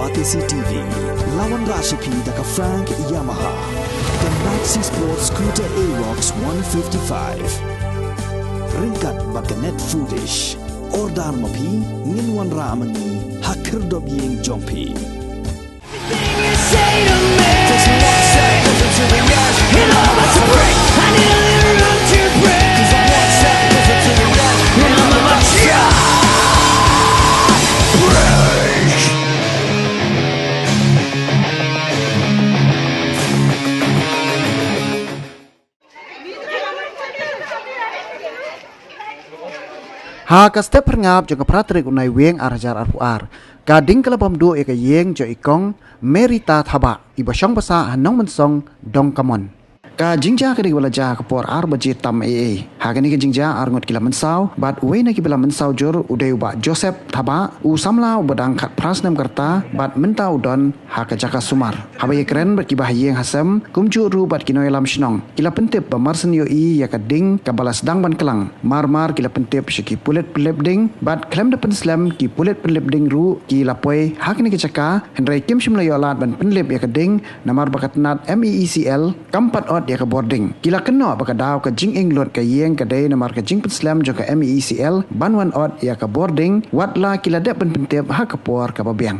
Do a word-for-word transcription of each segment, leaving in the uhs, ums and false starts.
Batesi T V, la wanrah sha phi da ka Frank Yamaha. Ka Maxi Sport Scooter Aerox one fifty-five. Ryngkat bad ka Net Foodish. Order ma phi, ngin wanrah ma ngi ha khyrdop ïing jong phi. Ha ka step phyrngap jong ka phra tarik u Naiwieng ar hajar arphew ar, ka ding ka la bam duh ïa ka ïing jong i kong Merita Thabah, iba shong ba sah ha Nongmynsong, Dong Kamon. Ka jingjia ka dei kaba la jia ha ka por ar baje tam ei ei. Ha kane ka jingjia ar ngut ki la mynsaw, bad uwei na kiba la mynsaw jur u dei u Bah Joseph Thabah, u samla uba dang khatphra snem ka rta, bad mynta u don ha ka jaka sumar. Haba ïakren bad kiba ha ïing ha sem, kumjuh ruh bad ki nongïalam shnong, ki la pyntip ba mar shen ïohi ïa ka ding kaba la sdang ban klang. Mar mar ki la pyntip sha ki pulit pynlip ding, bad khlem da pynslem ki pulit pynlip ding ruh ki la poi ha kane ka jaka, hynrei kim shym la ïoh lad ban pynlip ïa ka ding, namar ba ka tnat M E E C L kam pat ot ïa ka bording. Ki la kynnoh ba ka daw ka jinging lut ka ïing ka dei namar ka jingpynslem jong ka M E E C L ban wan ot ïa ka bording, wat la ki la dep ban pyntip ha ka por kaba biang.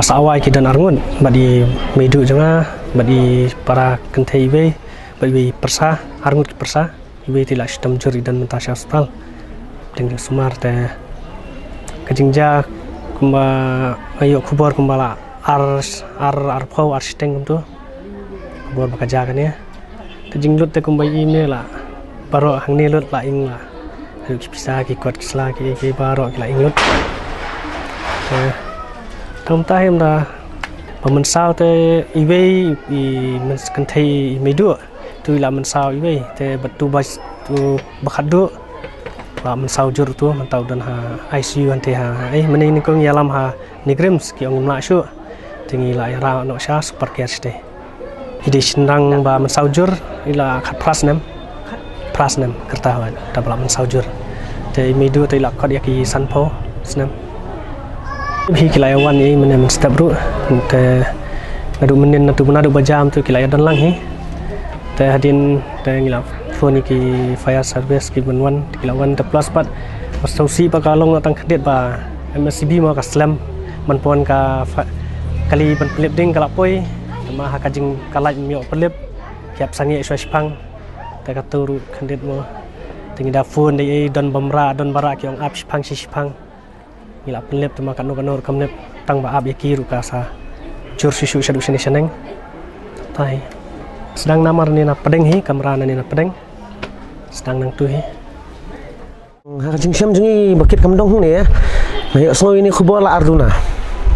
Sa wai ki don arngut, bad i meidu jong nga, bad i para kynthei iwei, bad iwei pyrsa, arngut ki pyrsa, iwei te i la shitom jur i don mynta sha hospital. Deng sumar te ka jingjia kumba nga ïoh khubor kumba la ar, ar, arphew, ar shiteng kumto. Khubor ba ka jia kane. Te jinglut te kumba i email la. Baroh hangne lut la ing la. Haduh ki pisa ki kot ki sla ki, ki baroh ki la ing lut. Eh, tang mynta hi mynta ba mynsaw te iwei i myn-, kynthei i meidu. Tu i la mynsaw iwei te ba tu ba, tu ba khatduh. Ba mynsaw jur tu mynta u don ha I C U hangtei ha, eh, mynne nyngkong ïalam ha NEIGRIHMS ki ong ym lah shuh. Te ngi la ïarah noh sha super care shatei. Ki dei shynrang ba mynsaw jur, i la khatphra snem. Phra snem, kyrta hoi, da ba la mynsaw jur. Te i meidu te i la kot ïa ki sanphew snem. Hi ki la ïa wan ïa i mynne mynstep ruh. Te naduh mynnin naduh, naduh ba jam tu ki la ïa don lang hi. Te hadien te ngi la phone ïa ki fire service ki ban wan, te ki la wan te plus pat. Ba sngewsih ba ka long noh tang khyndiat ba M S E B mo ka slem. Man pon ka fa-, kali ban pynlip ding ka la poi. Te ma ha ka jing ka light ym ïoh pynlip. Ki ap sangeh shuwa shipang. Te katu ruh khyndiat mo. Te ngi da phone dei ei don bym rah, don ba rah ki ong ap shipang shi shipang. Ngi la pynlip te ma kano kano ruh kam lip tang ba ap ïa ki ruh ka sa jur shuh shuh shaduh shane shaneng. Tai. Sdang namar ne na pdeng hi, kamra na ne na pdeng. Sdang nangtu hi. Ha ka jingshem jong ngi ba kit kam dong hangne. Nga ïohsngew ïa ine i khubor la ar duna.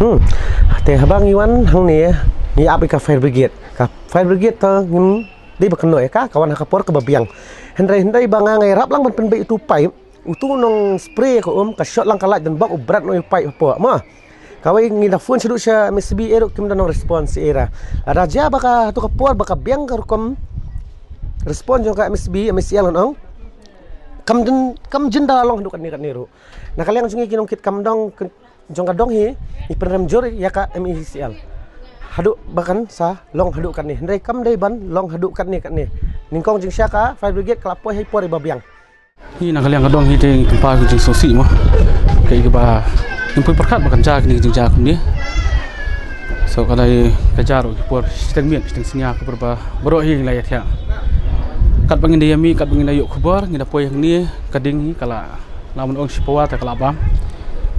Hmm. Te haba ngi wan hangne ngi ap ïa ka fire brigade. Ka fire brigade ta ngim dei ba kynnoh ïa ka, ka wan ha ka por kaba biang. Hynrei hynrei ba nga nga ïarap lang ban pynbeit ïa utu u paip. Utu u nong spray ka um, ka shot lang ka light, don bok u bret noh ïa u paip hapoh. Ma. Kawei ngi da phone shaduh sha M S E B ei ruh kim da nang response ei ruh. Lada jia ba ka, hato ka por ba ka biang ka rukom response jong ka M S E B, M S E L ngan ong. Kam jin, kam jin da long haduh katne katne ruh. Na ka liang jong ngi ki nongkit kam dong, ki, jong ka dong hi, ngi pynrem jur ïa ka M E C L. Haduh ba kan sa long haduh katne. Hynrei kam dei ban long haduh katne katne. Nyngkong jingshah ka fire brigade ka la poi ha i por iba biang. Hi na ka liang ka dong hi te ngi pynpaw ka jingsngewsih mo. Kaei kaba ngim poi pyrkhat ba kan jia kine ki jingjia kumne. So ka dei ka jia ruh ki por shiteng miet shiteng synñia ka por ba baroh hi ngi la ïathiah. Katba ngin da ïamih, katba ngin da ïoh khubor, ngin da poi hangne, ka ding hi ka la, la man ong shi pawa te ka la bam.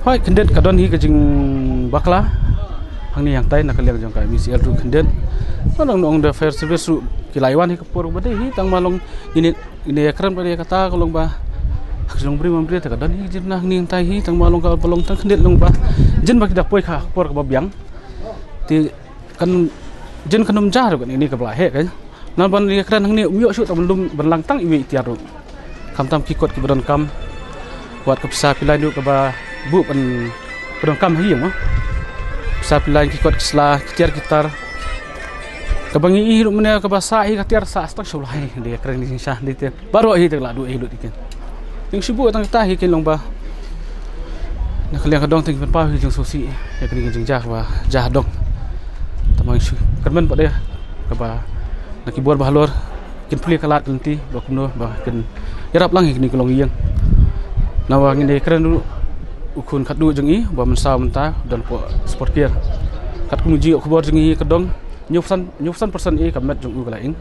Hoi, khyndiat ka don hi ka jingbakla. Hangne hangtai na ka liang jong ka M E C L ruh khyndiat. Ngan ong, ong da fire service ruh ki la ïa wan hi ka por ba dei hi tang ma long ngin ïa, ngin ïa kren ba dei kata ka long ba ha ka jinglong briew man briew te ka don hi jin na hangne hangtai hi tang ma long kaba long tang khyndiat long ba jin ba ki da poi ha ka por kaba biang. Te kan jin kan ym jia ruh kane kaba la heh ka. Namar ban ïa kren hangne um ïoh shuh tang ban lum ban lang tang iwei i tiar ruh. Khamtam ki kot kiba donkam. Wat ka pisa pipeline ruh kaba buh ban, ba donkam ha ïing mo. Pisa pipeline, ki kot ki sla, ki tiar ki tar. Kaba ngi ïohi ruh mynne kaba sah hi ka tiar sah stang sha u Blai, dei kren dei sha dei te. Baroh hi te ka la duh hi lut hi ken. Jingsngewsih tang kata hi ken long ba na ka liang ka dong te ngi pynpaw hi jingsngewsih ïa kane ka jingjia ba jia ha dong. Te ma ngi shu kyrmen pat de kaba na ki bor ba halor kin plie ka lad ka lynti ba kumno ba kin ïarap lang ïa kine ki longïing. Naba ngin ïa kren ruh u khun khatduh jong i ba mynsaw mynta don hapoh super care. Katkum ka jingïoh khubor jong i ka dong hynñiewphew san, hynñiewphew san percent i ka met jong u ka la ing.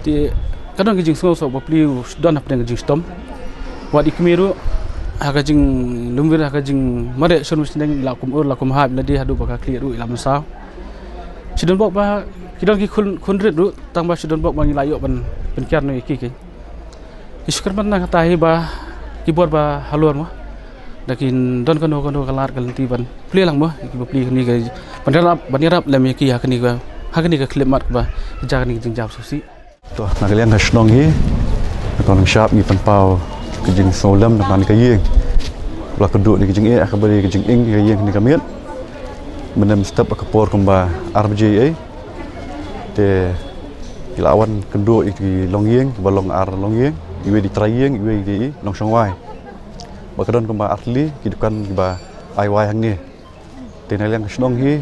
Te ka don ka jingsngew suk bapli u don hapdeng ka jingshitom. Wat i kmie ruh ha ka jinglumwir ha ka jingmareh shon mynsneng i la kum ur la kum hap i la die haduh ba ka khlieh ruh i la mynsaw. Shi don bok ba ki don ki khun, khun rit ruh tang ba shi don bok ba ngi la ïoh ban pynkiar noh ïa ki ki. Ngi shu kyrmen na kata hi ba ki bor ba halor mo da kin don kano kano ka lad ka lynti ban plie lang mo ïa ki bapli kane ka ban ïarap, ban ïarap lem ïa ki ha kane ka, ha kane ka khyllipmat kaba ka jia kane ka jingjia sngewsih. To, na ka liang ka shnong hi, na ka nongshap ngi pynpaw ka jingsngewlem na ka ïing. Ba la kynduh ïa ka jingeh, ha kaba dei ka jinging ka ïing kane ka miet. Mynne mynstep ha ka por kumba ar baje ei. Te ki la wan kynduh ïa ki longïing, kiba long ar longïing, iwei dei trai ïing, iwei dei i nongshong wai. Ba ka don kumba ar tylli ki dukan kiba ai wai hangne. Te na liang ka shnong hi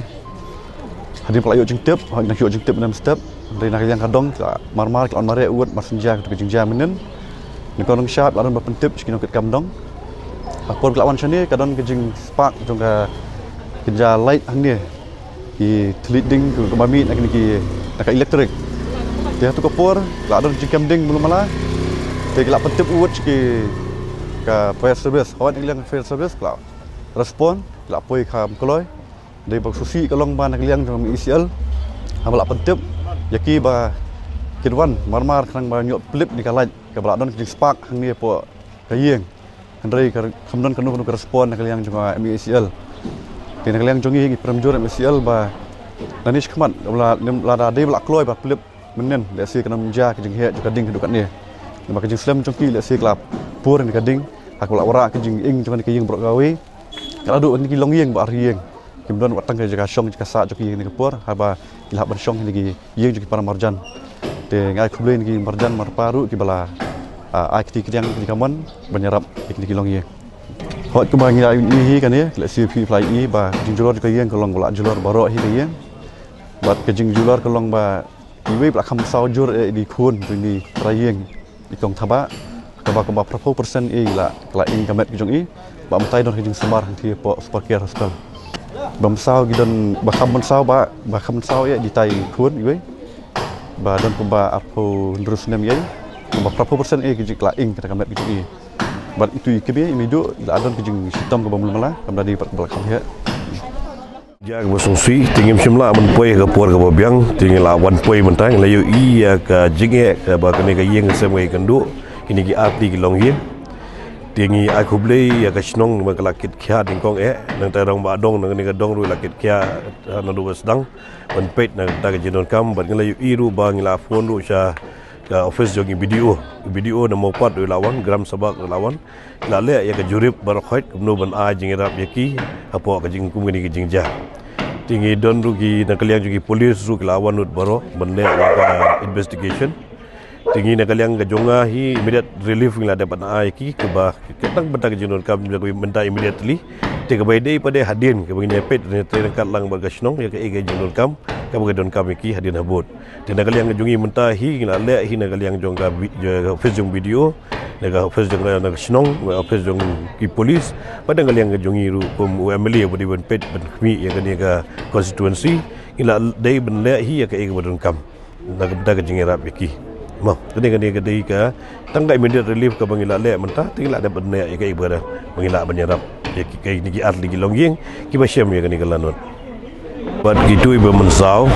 hadien ba la ïoh jingtip, hooid nang ïoh jingtip na mynstep. Hynrei na ka liang ka dong ki la mar mar ki la wan mareh wut mar synjia ka jingjia mynnin. Nyngkong nongshap la don ba pyntip sha ki nongkit kam dong. Ha por ki la wan shane ka don ka jingspark jong ka kynja light hangne. Ki thylliej ding kiba mih na kine ki, na ka electric. Te ha tu ka por la don jingkem ding mlu mala. Te ki la pyntip wut ki ka fire service, hawai na ka liang fire service ki la respond, ki la poi kham kloi. Dei ba sngewsih ka long ba na ka liang jong M E C L haba la pyntip ïa ki ba kin wan marmar khnang ba ñiuh pynlip ïa ka light kaba la don ka jingspark hangne hapoh ka ïing. Hynrei ka, kam don kano kano ka respond na ka liang jong M E C L. Te na ka liang jong ngi, ngi pynrem jur M E C L ba nangne shakhmat lada dei ba la kloi ba pynlip mynnin, lehse kan ym jia ka jingheh jong ka ding haduh katne. Namar ka jingslem jong ki lehse ka la pur ïa ka ding ha kaba la wanrah ka jingïeng jong kane ka ïing baroh kawei. Ka la duh kine ki longïing ba ar ïing. Kim don wat tang ka jaka shong jaka sah jong ki ïa kane ka por haba ki la hap ban shong ha kine ki ïing jong ki para marjan. Te nga ai khublei ïa kine ki marjan marpa ruh kiba la, ah, ai kti kdiang kine ki kamon ban ïarap ïa kine ki longïing. Hooid, kumba ngi la ïohi hi kane, lehse phi phi la ïohi ba ka jingjulor jong ka ïing ka long ba la julor baroh hi ka ïing. Bad ka jingjulor ka long ba iwei ba la kham saw jur eh i dei khun jong i trai ïing, i kong Thabah, kaba kumba phraphew percent i la, ka la ing ka met ka jong i. Ba mynta i don ka jingsumar hangtei hapoh Super Care Hospital. Ba mynsaw ki don, ba kham mynsaw ba, ba kham mynsaw eh i dei tai khun iwei. Ba don kumba arphew hynriew snem ïa i. Ba phraphew percent i ka jing, ka la ing kata ka met ka jong i. Bad itu i kmie i mih duh i la don ka jingshitom kaba mlu mala, kam da dei pat kaba la kham heh. Jia kaba sngewsih, te ngim shym lah ban poi ha ka por kaba biang, te ngi la wan poi mynta, ngi la ïohi ïa ka jingeh kaba kane ka ïing ka sem ka ïakynduh, kine ki artylli ki longïing. Te ngi ai khublei ïa ka shnong ba ka la kit khia nyngkong eh, nangta rangbah dong na kane ka dong ruh la kit khia, eh, naduh ba sdang ban peit na kata ka jingdonkam, bad ngi la ïohi ruh ba ngi la phone ruh sha ka office jong i B D O. I B D O na Mawpat ruh i la wan, Gram Sabha ruh i la wan. La leh ïa ka jurip baroh khoit kumno ban ai jingïarap ïa ki hapoh ka jing, kum kine ki jingjia. Te ngi don ruh ki na ka liang jong ki police ruh ki la wan lut baroh ban leh ïa ka investigation. Te ngi na ka liang ka jong nga hi immediate relief ngi la dep ban ai ïa ki kaba tang bynta ka jingdonkam jong ka mynta immediately. Te kaba ïadei pat de hadien kaba ngin ïa peit ne te ryngkat lang bad ka shnong ïa kaei ka jingdonkam kaba ka donkam ïa ki hadien habud. Te na ka liang ka jong ngi mynta hi ngi la leh hi na ka liang jong ka bi-, jong ka office jong B D O, na ka office jong ka, na ka shnong, na ka office jong ki police, bad na ka liang ka jong ngi ruh kum u M L A ba dei ban peit ban khmih ïa kane ka constituency, ngi la dei ban leh hi ïa kaei kaba donkam na ka bynta ka jingïarap ïa ki. Mo, kane, kane ka dei ka tang ka immediate relief kaba ngi la leh mynta, te ngi la dep ban leh ïa kaei ba, ba ngi lah ban ïarap ïa ki, kine ki artylli ki longïing kiba shem ïa kane ka lanot. Bad kito kiba mynsaw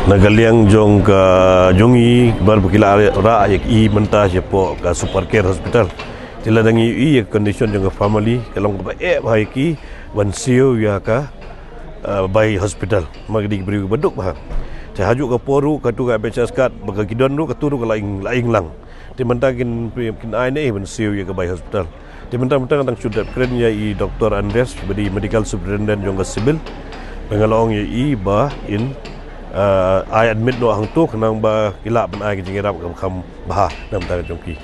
na ka liang jong ka jong i, bar ba ki la rah ïa ki mynta shapoh ka Super Care Hospital. Te lada ngi ïohi ïa ka condition jong ka family ka long kaba eh bha ïa ki ban siew ïa ka, eh, bai hospital. Namar ki dei ki briew kiba duk bha. Te hajuh ka por ruh katu ka M H S card ba ka ki don ruh katu ruh ka la ing, la ing lang. Te mynta kin, kin ai ne ban siew ïa ka bai hospital. Te mynta, mynta nga dang shu dep kren ïa i Doctor Andres ba dei Medical Superintendent jong ka Civil. Ba nga la ong ïa i ba in, eh, ai admit noh hangto khnang ba ki lah ban ai ka jingïarap kaba kham bha na ka bynta ka jong ki.